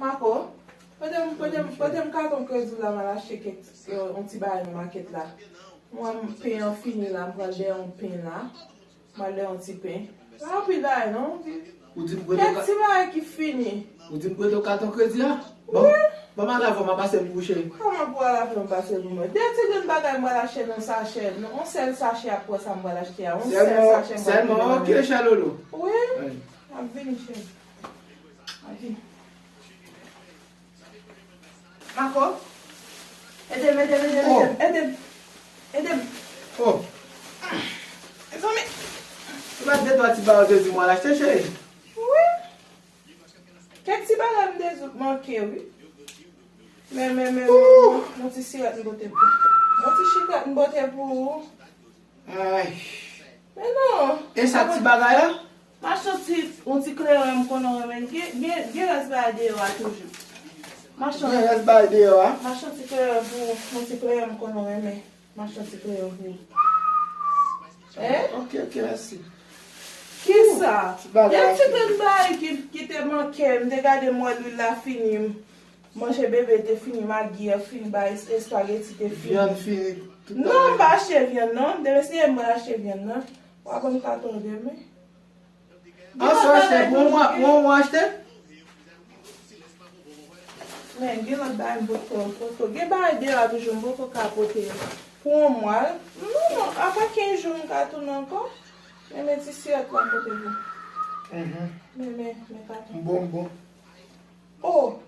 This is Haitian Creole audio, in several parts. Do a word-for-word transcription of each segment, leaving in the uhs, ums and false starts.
Marco, pote m, pote m, pote m katon kredi w la, m al achte kèk, euh, yon ti bagay nan makèt la. Mwen, pen an fini la, m pral dèyè yon pen la. M al dèyè yon ti pen. Pa anpil bagay, non. Ou di m prete kèk ti bagay ki fini. Ou di m prete w katon kredi a? Bon, wi. Ban m al avè w, m a pase l pou ou, cheri. Kòman pou al avè m pase l pou mwen? De ti grenn bagay m pral achte nan sachè, nan yon sèl sachè, ap pran sa m pral achte a. Yon sèl sachè m pral mete nan men. Sèlman, ok, chè Lolo. Wi. Wi. M ap vini, cheri. M ap vini. Marco, ede m, ede m, ede m, ede m, ede m. Ede m. Oh. Mezanmi. Ou pa de twa ti bagay ou te di m al achte, cheri? Wi. Kèk ti bagay m te di w manke, wi. Men, men, men, men, men, yon ti sirèt m pote pou ou. Yon ti sirèt m pote pou ou. Ay. Men non. E sa ti bagay la? M achte yon ti, yon ti kleren m konnen w renmen. Gen, gen, gen rès bagay deyò a toujou. M achte yon, gen rès bagay deyò a? M achte yon ti kleren pou ou, yon ti kleren m konnen w renmen. M achte yon ti kleren pou ou. Hein? Ok, ok, mèsi. Kisa? Ti bagay. Gen ti grenn bagay ki, ki te manke, m te gade m wè lwil la fini. Manje bebe te fini, magi a fini, bay es-, espageti te fini. Vyann fini, tout bagay. Non, m pa achte vyann, non. Demen se mwen achte vyann nan. W a ban m katon demen. An, sa achte pou mwen, pou mwen achte? Men, gen lòt bagay m potko, potko. Gen bagay deyò a toujou, m potko ka pote pou yon mwa. Non, non, apre kenz jou, m ka tounen ankò. Men, men ti sirèt la m pote pou. Mhm. Men, men, men katon. M bon, m bon. Oh!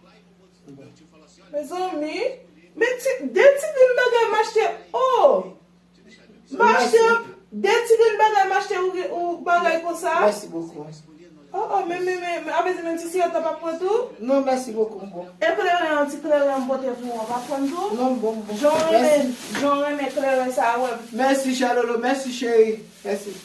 Mezanmi, men ti, de ti grenn bagay m achte. Oh! M achte de ti grenn bagay m achte ou, ou bagay konsa. Mèsi bokou. Oh, oh, men, men, men, men, avè di menm ti sirèt la p ap pran tou? Non, mèsi bokou, m bon. E kleren an, ti kleren m pote pou ou, p ap pran tou? Non, m bon, m bon. Jan w renmen, mèsi. Jan w renmen kleren sa a, wè. Mèsi, chè Lolo, mèsi, cheri. Mèsi.